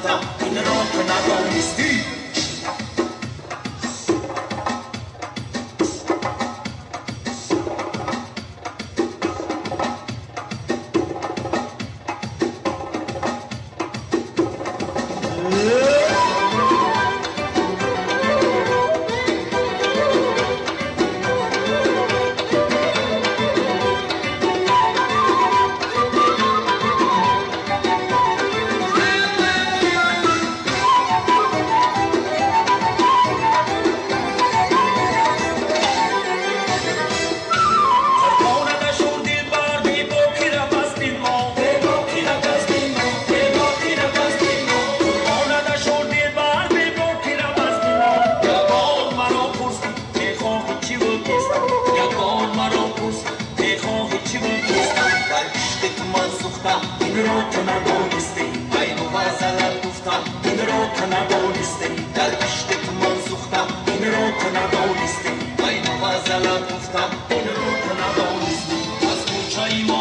сӯхтам, инро ту надонистӣ. Инро ту надонистӣ, айну вазалат гуфтам, инро ту надонистӣ. Дар ишқи ту ман сӯхтам, инро ту надонистӣ, айну вазалат гуфтам, инро ту надонистӣ. Аз кӯчаи мо